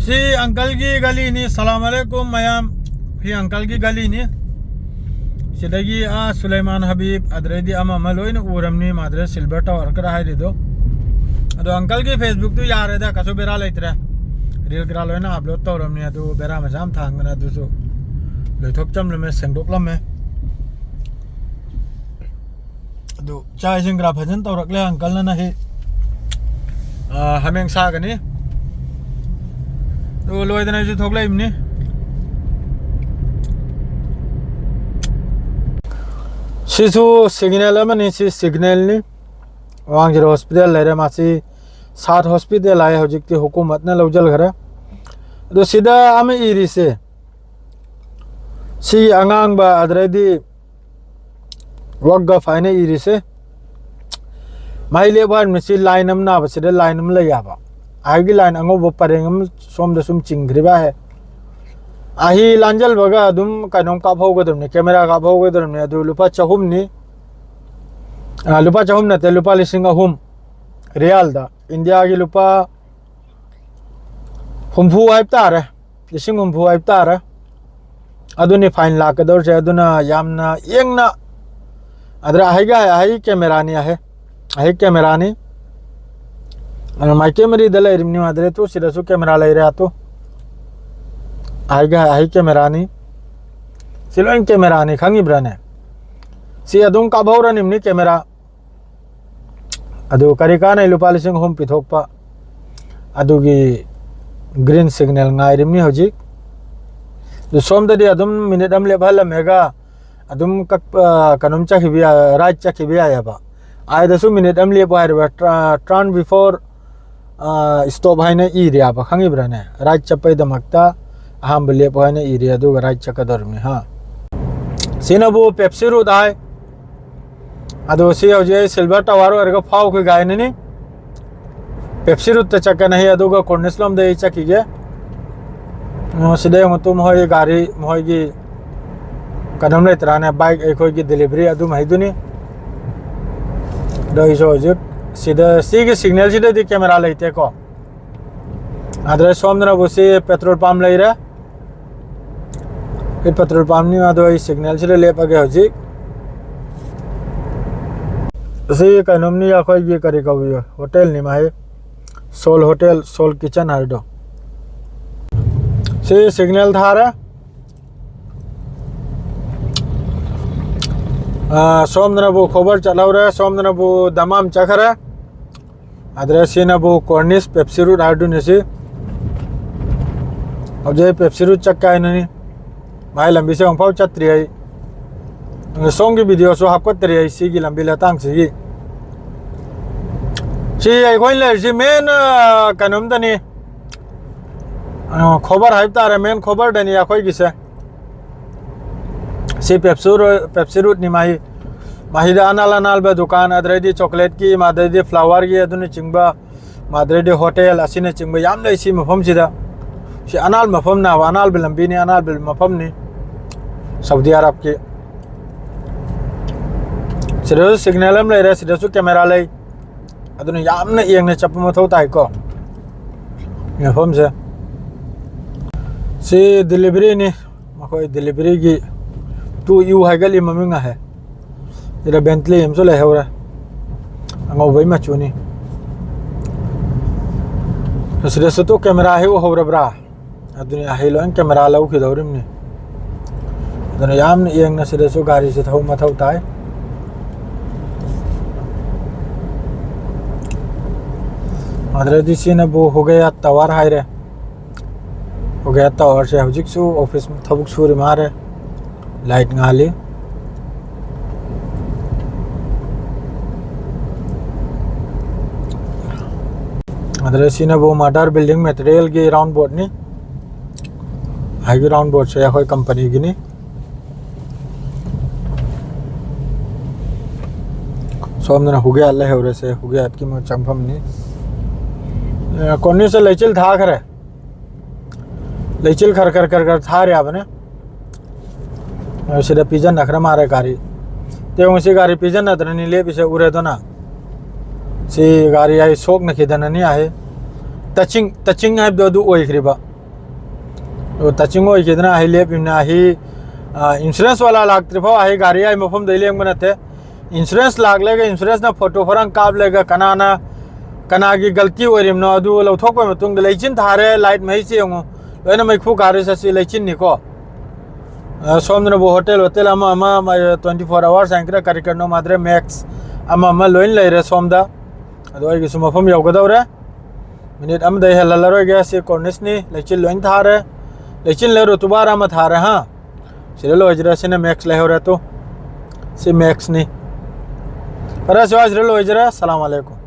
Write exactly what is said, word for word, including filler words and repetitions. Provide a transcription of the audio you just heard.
ꯁꯤ ꯑꯪꯀꯜꯒꯤ ꯒꯂꯤꯅꯤ꯫ ꯁꯂꯥꯝ ꯑꯂꯩꯀꯨꯝ ꯃꯌꯥꯝ꯫ ꯁꯤ ꯑꯪꯀꯜꯒꯤ ꯒꯂꯤꯅꯤ꯫ ꯁꯤꯗꯒꯤ ꯑꯥ ꯁꯨꯂꯩꯃꯥꯟ ꯍꯕꯤꯕ, ꯑꯗꯨꯗꯩꯗꯤ ꯑꯃ ꯑꯃ ꯂꯣꯏꯅ ꯎꯔꯝꯅꯤ꯫ ꯃꯥꯗ꯭ꯔꯦ ꯁꯤꯜꯚꯔ ꯇꯥꯋꯔ ꯈꯔ ꯍꯥꯏꯔꯤꯗꯣ꯫ ꯑꯗꯣ ꯑꯪꯀꯜꯒꯤ ꯐꯦꯁꯕꯨꯛꯇꯨ ꯌꯥꯔꯦꯗ, ꯀꯩꯁꯨ ꯕꯦꯔꯥ ꯂꯩꯇ꯭ꯔꯦ꯫ ꯔꯤꯜ ꯀꯔꯥ ꯂꯣꯏꯅ ꯑꯞꯂꯣꯗ ꯇꯧꯔꯝꯅꯤ꯫ ꯑꯗꯨ ꯕꯦꯔꯥ ꯃꯆꯥ ꯑꯃ ꯊꯥꯡꯗꯅ ꯑꯗꯨꯁꯨ ꯂꯣꯏꯊꯣꯛꯆꯝꯂꯝꯃꯦ, ꯁꯦꯡꯗꯣꯛꯂꯝꯃꯦ꯫ ꯑꯗꯨ ꯆꯥꯛ ꯏꯁꯤꯡ ꯈꯔ ꯐꯖꯅ ꯇꯧꯔꯛꯂꯦ ꯑꯪꯀꯜꯅ ꯅꯍꯤ꯫ ꯑꯥ, ꯍꯥꯃꯦꯡ ꯁꯥꯒꯅꯤ꯫ ꯑꯗꯨ ꯂꯣꯏꯗꯅ ꯑꯩꯁꯨ ꯊꯣꯛꯂꯛꯏꯕꯅꯤ꯫ ꯁꯤꯁꯨ ꯁꯤꯒꯅꯦꯜ ꯑꯃꯅꯤ, ꯁꯤ ꯁꯤꯒꯅꯦꯜꯅꯤ꯫ ꯋꯥꯡꯖꯤꯔ ꯍꯣꯁꯄꯤꯇꯥꯜ ꯂꯩꯔꯦ, ꯃꯥꯁꯤ ꯁꯥꯠ ꯍꯣꯁꯄꯤꯇꯥꯜ ꯍꯥꯏ, ꯍꯧꯖꯤꯛꯇꯤ ꯍꯨꯀꯨꯃꯠꯅ ꯂꯧꯁꯤꯟꯈ꯭ꯔꯦ꯫ ꯑꯗꯣ ꯁꯤꯗ ꯑꯃ ꯏꯔꯤꯁꯦ, ꯁꯤ ꯑꯉꯥꯡꯕ ꯑꯗꯨꯗꯩꯗꯤ ꯋꯥꯒꯐ ꯍꯥꯏꯅ ꯏꯔꯤꯁꯦ, ꯃꯍꯩ ꯂꯦꯞꯄꯨ ꯍꯥꯏꯔꯤꯕꯅꯤ꯫ ꯁꯤ ꯂꯥꯏꯟ ꯑꯃ ꯅꯥꯕꯁꯤꯗ ꯂꯥꯏꯟ ꯑꯃ ꯂꯩ ꯌꯥꯕ, ꯑꯥꯏꯒꯤ ꯂꯥꯏꯟ ꯑꯉꯧꯕ ꯄꯔꯦꯡ ꯑꯃ ꯁꯣꯝꯗ ꯁꯨꯝ ꯆꯤꯡꯈ꯭ꯔꯤꯕ ꯍꯥꯏ꯫ ꯑꯍꯤ ꯂꯥꯟꯖꯜꯕꯒ ꯑꯗꯨꯝ ꯀꯩꯅꯣꯝ ꯀꯥꯞꯍꯧꯒꯗꯕꯅꯤ, ꯀꯦꯃꯦꯔꯥ ꯀꯥꯞꯍꯧꯒꯗꯕꯅꯤ꯫ ꯑꯗꯨ ꯂꯨꯄꯥ ꯆꯍꯨꯝꯅꯤ꯫ ꯑ, ꯂꯨꯄꯥ ꯆꯍꯨꯝ ꯅꯠꯇꯦ, ꯂꯨꯄꯥ ꯂꯤꯁꯤꯡ ꯑꯍꯨꯝ ꯔꯤꯌꯥꯜꯗ, ꯏꯟꯗꯤꯌꯥꯒꯤ ꯂꯨꯄꯥ ꯍꯨꯝꯐꯨ ꯍꯥꯏꯕ ꯇꯥꯔꯦ, ꯂꯤꯁꯤꯡ ꯍꯨꯝꯐꯨ ꯍꯥꯏꯕ ꯇꯥꯔꯦ꯫ ꯑꯗꯨꯅꯤ ꯐꯥꯏꯟ ꯂꯥꯛꯀꯗꯧꯔꯤꯁꯦ꯫ ꯑꯗꯨꯅ ꯌꯥꯝꯅ ꯌꯦꯡꯅ, ꯑꯗꯨꯗ ꯑꯍꯩꯒ ꯑꯍꯩ ꯀꯦꯃꯦꯔꯥꯅꯤ, ꯑꯍꯩ ꯑꯍꯩ ꯀꯦꯃꯦꯔꯥꯅꯤ꯫ ꯑꯗꯨ ꯃꯥꯏꯀꯩ ꯃꯔꯤꯗ ꯂꯩꯔꯤꯕꯅꯤ꯫ ꯑꯗꯨꯗ ꯇꯨ ꯁꯤꯗꯁꯨ ꯀꯦꯃꯦꯔꯥ ꯂꯩꯔꯦ꯫ ꯑꯇꯨ ꯑꯍꯩꯒ ꯑꯍꯩ ꯀꯦꯃꯦꯔꯥꯅꯤ꯫ ꯁꯤ ꯂꯣꯏ ꯀꯦꯃꯦꯔꯥꯅꯤ, ꯈꯪꯉꯤꯕ꯭ꯔꯥꯅꯦ? ꯁꯤ ꯑꯗꯨꯝ ꯀꯥꯞꯍꯧꯔꯅꯤꯕꯅꯤ ꯀꯦꯃꯦꯔꯥ꯫ ꯑꯗꯨ ꯀꯔꯤ ꯀꯥꯟꯅꯩ ꯂꯨꯄꯥ ꯂꯤꯁꯤꯡ ꯑꯍꯨꯝ ꯄꯤꯊꯣꯛꯄ? ꯑꯗꯨꯒꯤ ꯒ꯭ꯔꯤꯟ ꯁꯤꯒꯅꯦꯜ ꯉꯥꯏꯔꯤꯕꯅꯤ ꯍꯧꯖꯤꯛ꯫ ꯑꯗꯨ ꯁꯣꯝꯗꯗꯤ ꯑꯗꯨꯝ ꯃꯤꯅꯤꯠ ꯑꯃ ꯂꯦꯞꯍꯜꯂꯝꯃꯦꯒ ꯑꯗꯨꯝ ꯀꯛꯄ, ꯀꯩꯅꯣꯝ ꯆꯠꯈꯤꯕ ꯌꯥꯏ, ꯔꯥꯏꯠ ꯆꯠꯈꯤꯕ ꯌꯥꯏꯑꯕ꯫ ꯑꯥꯏꯗꯁꯨ ꯃꯤꯅꯤꯠ ꯑꯃ ꯂꯦꯞꯄꯨ ꯍꯥꯏꯔꯤꯕ, ꯇ꯭ꯔꯥ-, turn before, ꯑ, stop ꯍꯥꯏꯅ ꯏꯔꯦꯕ, ꯈꯪꯉꯤꯕ꯭ꯔꯥꯅꯦ? ꯔꯥꯏꯠ ꯆꯠꯄꯩꯗꯃꯛꯇ ꯑꯍꯥꯟꯕ ꯂꯦꯞꯄꯨ ꯍꯥꯏꯅ ꯏꯔꯦ, ꯑꯗꯨꯒ ꯔꯥꯏꯠ ꯆꯠꯀꯗꯧꯔꯤꯕꯅꯤ, ꯍꯥ꯫ ꯁꯤꯅꯕꯨ ꯄꯦꯞꯁꯤ ꯔꯨꯠ ꯍꯥꯏ꯫ ꯑꯗꯣ ꯁꯤ ꯍꯧꯖꯤꯛ ꯑꯩ ꯁꯤꯜꯚꯔ ꯇꯋꯥꯔ ꯑꯣꯏꯔꯒ ꯐꯥꯎꯈꯤ ꯒꯥꯔꯤꯅꯤ꯫ ꯄꯦꯞꯁꯤ ꯔꯨꯠꯇ ꯆꯠꯀꯅꯤ ꯑꯩ, ꯑꯗꯨꯒ ꯀꯣꯔꯅꯤꯁ ꯂꯣꯝꯗ ꯑꯩ ꯆꯠꯈꯤꯒꯦ꯫ ꯑꯣ, ꯁꯤꯗ ꯌꯦꯡꯉꯨ ꯇꯨ, ꯃꯈꯣꯏ ꯒꯥꯔꯤ, ꯃꯈꯣꯏꯒꯤ ꯀꯩꯅꯣꯝ ꯂꯩꯇ꯭ꯔꯥꯅꯦ, ꯕꯥꯏꯛ ꯑꯩꯈꯣꯏꯒꯤ ꯗꯦꯂꯤꯚꯔꯤ ꯑꯗꯨꯝ ꯍꯩꯗꯨꯅꯤ꯫ ꯑꯗꯣ ꯑꯩꯁꯨ ꯍꯧꯖꯤꯛ ꯁꯤꯗ, ꯁꯤꯒꯤ ꯁꯤꯒꯅꯦꯜꯁꯤꯗꯗꯤ ꯀꯦꯃꯦꯔꯥ ꯂꯩꯇꯦꯀꯣ꯫ ꯑꯗꯨꯗ ꯁꯣꯝꯗꯅꯕꯨ ꯁꯤ ꯄꯦꯇ꯭ꯔꯣꯜ ꯄꯝ ꯂꯩꯔꯦ꯫ ꯑꯩ ꯄꯦꯇ꯭ꯔꯣꯜ ꯄꯝꯅꯤ, ꯑꯗꯣ ꯑꯩ ꯁꯤꯒꯅꯦꯜꯁꯤꯗ ꯂꯦꯞꯄꯒꯦ ꯍꯧꯖꯤꯛ꯫ ꯑꯁꯤ ꯀꯩꯅꯣꯝꯅꯤ, ꯑꯩꯈꯣꯏꯒꯤ ꯀꯔꯤ ꯀꯧꯏ, ꯍꯣꯇꯦꯜꯅꯤ ꯃꯥꯍꯤ, ꯁꯣꯜ ꯍꯣꯇꯦꯜ, ꯁꯣꯜ ꯀꯤꯆꯟ ꯍꯥꯏꯗꯣ꯫ ꯁꯤ ꯁꯤꯒꯅꯦꯜ ꯊꯥꯔꯦ꯫ ꯑꯥ, ꯁꯣꯝꯗꯅꯕꯨ ꯈꯣꯕꯔ ꯆꯠꯍꯧꯔꯦ, ꯁꯣꯝꯗꯅꯕꯨ ꯗꯃꯥꯝ ꯆꯠꯈ꯭ꯔꯦ꯫ ꯑꯗꯨꯗ ꯁꯤꯅꯕꯨ ꯀꯣꯔꯅꯤꯁ ꯄꯦꯞꯁꯤ ꯔꯨꯠ ꯍꯥꯏꯗꯨꯅꯤ ꯁꯤ꯫ ꯍꯧꯖꯤꯛ ꯄꯦꯞꯁꯤ ꯔꯨꯠ ꯆꯠꯀꯦ ꯍꯥꯏꯅꯅꯤ꯫ ꯃꯥꯏ ꯂꯝꯕꯤꯁꯦ ꯑꯃꯨꯛꯐꯥꯎ ꯆꯠꯇ꯭ꯔꯤ ꯑꯩ꯫ ꯑꯗꯨ ꯁꯣꯝꯒꯤ ꯚꯤꯗꯤꯑꯣꯁꯨ ꯍꯥꯞꯀꯠꯇ꯭ꯔꯤ ꯑꯩ ꯁꯤꯒꯤ ꯂꯝꯕꯤ ꯂꯇꯥꯡꯁꯤꯒꯤ꯫ ꯁꯤ ꯑꯩꯈꯣꯏꯅ ꯂꯩꯔꯤꯁꯤ ꯃꯦꯟ, ꯑ, ꯀꯩꯅꯣꯝꯗꯅꯤ꯫ ꯑ, ꯈꯣꯕꯔ ꯍꯥꯏꯕ ꯇꯥꯔꯦ, ꯃꯦꯟ ꯈꯣꯕꯔꯗꯅꯤ ꯑꯩꯈꯣꯏꯒꯤꯁꯦ꯫ ꯁꯤ ꯄꯦꯞꯁꯨ ꯔꯣ-, ꯄꯦꯞꯁꯤ ꯔꯨꯠꯅꯤ ꯃꯥꯍꯤ꯫ ꯃꯥꯍꯤꯗ ꯑꯅꯥꯜ ꯑꯅꯥꯜꯕ ꯗꯨꯀꯥꯟ, ꯑꯗꯨꯗꯩꯗꯤ ꯆꯣꯀ꯭ꯂꯦꯠꯀꯤ, ꯃꯥꯗꯩꯗꯤ ꯐ꯭ꯂꯥꯋꯔꯒꯤ ꯑꯗꯨꯅꯆꯤꯡꯕ, ꯃꯥꯗꯩꯗꯤ ꯍꯣꯇꯦꯜ ꯑꯁꯤꯅꯆꯤꯡꯕ ꯌꯥꯝ ꯂꯩ ꯁꯤ ꯃꯐꯝꯁꯤꯗ꯫ ꯁꯤ ꯑꯅꯥꯜ ꯃꯐꯝꯅꯦꯕ, ꯑꯅꯥꯜꯕ ꯂꯝꯕꯤꯅꯤ, ꯑꯅꯥꯜꯕ ꯃꯐꯝꯅꯤ ꯁꯥꯎꯗꯤ ꯑꯔꯕꯀꯤ꯫ ꯁꯤꯗꯁꯨ ꯁꯤꯒꯅꯦꯜ ꯑꯃ ꯂꯩꯔꯦ, ꯁꯤꯗꯁꯨ ꯀꯦꯃꯦꯔꯥ ꯂꯩ꯫ ꯑꯗꯨꯅ ꯌꯥꯝꯅ ꯌꯦꯡꯅ ꯆꯠꯄ ꯃꯊꯧ ꯇꯥꯏꯀꯣ ꯃꯐꯝꯁꯦ꯫ ꯁꯤ ꯗꯤꯂꯤꯚꯔꯤꯅꯤ꯫ ꯃꯈꯣꯏ ꯗꯤꯂꯤꯚꯔꯤꯒꯤ ꯇꯨ ꯌꯨ ꯍꯥꯏꯒꯠꯂꯤ ꯃꯃꯤꯡ ꯑꯍꯦ꯫ ꯁꯤꯗ ꯕꯦꯟꯇ꯭ꯂꯤ ꯑꯃꯁꯨ ꯂꯩꯍꯧꯔꯦ, ꯑꯉꯧꯕꯩ ꯃꯆꯨꯅꯤ꯫ ꯁꯤꯗꯁꯨ ꯇꯨ ꯀꯦꯃꯦꯔꯥ ꯍꯦꯛ ꯎꯍꯧꯔꯕ꯭ꯔꯥ? ꯑꯗꯨꯅꯤ ꯑꯍꯩ ꯂꯣꯏ ꯀꯦꯃꯦꯔꯥ ꯂꯧꯈꯤꯗꯧꯔꯤꯕꯅꯤ꯫ ꯑꯗꯨꯅ ꯌꯥꯝꯅ ꯌꯦꯡꯅ ꯁꯤꯗꯁꯨ ꯒꯥꯔꯤꯁꯦ ꯊꯧꯕ ꯃꯊꯧ ꯇꯥꯏ꯫ ꯑꯗꯨꯗꯩꯗꯤ ꯁꯤꯅꯕꯨ ꯍꯨꯒꯦꯌꯥꯠ ꯇꯋꯥꯔ ꯍꯥꯏꯔꯦ꯫ ꯍꯨꯒꯦꯌꯥꯠ ꯇꯋꯥꯔꯁꯦ ꯍꯧꯖꯤꯛꯁꯨ ꯑꯣꯐꯤꯁ ꯊꯕꯛ ꯁꯨꯔꯤ ꯃꯥꯜꯂꯦ꯫ ꯂꯥꯏꯠ ꯉꯥꯜꯂꯤ꯫ ꯑꯗꯨꯗ ꯁꯤꯅꯕꯨ ꯃꯥꯗꯔ ꯕꯤꯜꯗꯤꯡ ꯃꯦꯇꯔꯤꯌꯦꯜꯒꯤ ꯔꯥꯎꯟ ꯕꯣꯔꯗꯅꯤ꯫ ꯍꯥꯏꯒꯤ ꯔꯥꯎꯟ ꯕꯣꯔꯗꯁꯦ ꯑꯩꯈꯣꯏ ꯀꯝꯄꯅꯤꯒꯤꯅꯤ꯫ ꯁꯣꯝꯗꯅ ꯍꯨꯒꯦꯌꯥꯠ ꯂꯩꯍꯧꯔꯁꯦ, ꯍꯨꯒꯦꯌꯥꯠꯀꯤ ꯃꯣꯏ ꯆꯪꯐꯝꯅꯤ꯫ ꯑꯦ, ꯀꯣꯔꯅꯤꯁꯇ ꯂꯩꯆꯤꯜ ꯊꯥꯈ꯭ꯔꯦ꯫ ꯂꯩꯆꯤꯜ ꯈꯔ ꯈꯔ ꯈꯔ ꯈꯔ ꯊꯥꯔꯤ ꯍꯥꯏꯕꯅꯦ꯫ ꯑ, ꯁꯤꯗ ꯄꯤꯖꯟꯅꯈ꯭ꯔ ꯃꯥꯜꯂꯦ ꯒꯥꯔꯤ꯫ ꯇꯦꯡꯉꯣ ꯁꯤ ꯒꯥꯔꯤ ꯄꯤꯖꯟꯅꯗꯅꯅꯤ ꯂꯦꯞꯄꯤꯁꯦ, ꯎꯔꯦꯗꯅ꯫ ꯁꯤ ꯒꯥꯔꯤ ꯑꯩ ꯁꯣꯛꯅꯈꯤꯗꯅꯅꯤ ꯑꯩ꯫ ꯇꯆꯤꯡ ꯇꯆꯤꯡ ꯍꯥꯏꯕꯗꯣ ꯑꯗꯨ ꯑꯣꯏꯈ꯭ꯔꯤꯕ꯫ ꯑꯗꯨ ꯇꯆꯤꯡ ꯑꯣꯏꯈꯤꯗꯅ ꯑꯩ ꯂꯦꯞꯄꯤꯕꯅ ꯑꯩ, ꯑ, ꯏꯟꯁꯨꯔꯦꯟꯁ ꯋꯥꯂꯥ ꯂꯥꯛꯇ꯭ꯔꯤ ꯐꯥꯎ ꯑꯩ ꯒꯥꯔꯤ ꯑꯩ ꯃꯐꯝꯗꯩ ꯂꯦꯡꯕ ꯅꯠꯇꯦ꯫ ꯏꯟꯁꯨꯔꯦꯟꯁ ꯂꯥꯛꯂꯒ ꯏꯟꯁꯨꯔꯦꯟꯁꯅ ꯐꯣꯇꯣ ꯐꯣꯔꯥꯡ ꯀꯥꯞꯂꯒ ꯀꯅꯥꯅ, ꯀꯅꯥꯒꯤ ꯒꯜꯇꯤ ꯑꯣꯏꯔꯤꯕꯅꯣ ꯑꯗꯨ ꯂꯧꯊꯣꯛꯄ ꯃꯇꯨꯡꯗ ꯂꯩꯆꯤꯟ ꯊꯥꯔꯦ, ꯂꯥꯏꯠ ꯃꯍꯩꯁꯦ ꯌꯦꯡꯉꯨ, ꯂꯣꯏꯅ ꯃꯩꯈꯨ ꯀꯥꯔꯦ, ꯆꯠꯁꯤ ꯂꯩꯆꯤꯟꯅꯤꯀꯣ꯫ ꯑ, ꯁꯣꯝꯗꯅꯕꯨ ꯍꯣꯇꯦꯜ, ꯍꯣꯇꯦꯜ ꯑꯃ ꯑꯃ, ꯃ-, twenty four hours ꯍꯥꯏꯅ ꯈꯔ ꯀꯔꯤ ꯀꯔꯤꯅꯣ ꯃꯥꯗ꯭ꯔꯦ, ꯃꯦꯛꯁ ꯑꯃ ꯑꯃ ꯂꯣꯏꯅ ꯂꯩꯔꯦ ꯁꯣꯝꯗ꯫ ꯑꯗꯣ ꯑꯩꯒꯤꯁꯨ ꯃꯐꯝ ꯌꯧꯒꯗꯧꯔꯦ꯫ ꯃꯤꯅꯤꯠ ꯑꯃꯗ ꯑꯩ ꯍꯦꯜꯍꯜꯂꯔꯣꯏꯒꯦ꯫ ꯁꯤ ꯀꯣꯔꯅꯤꯁꯅꯤ, ꯂꯩꯆꯤꯜ ꯂꯣꯏꯅ ꯊꯥꯔꯦ꯫ ꯂꯩꯆꯤꯜ ꯂꯩꯔꯨ ꯇꯨꯕꯥꯔ ꯑꯃ ꯊꯥꯔꯦ, ꯍꯥ꯫ ꯁꯤꯗ ꯂꯣꯏꯖꯔꯦ꯫ ꯁꯤꯅ ꯃꯦꯛꯁ ꯂꯩꯍꯧꯔꯦ ꯇꯨ꯫ ꯁꯤ ꯃꯦꯛꯁꯅꯤ꯫ ꯐꯔꯦ, ꯁ꯭ꯋꯥꯏꯁꯤꯗ ꯂꯣꯏꯖꯔꯦ꯫ ꯁꯂꯥꯝ ꯑꯂꯩꯀꯨꯝ꯫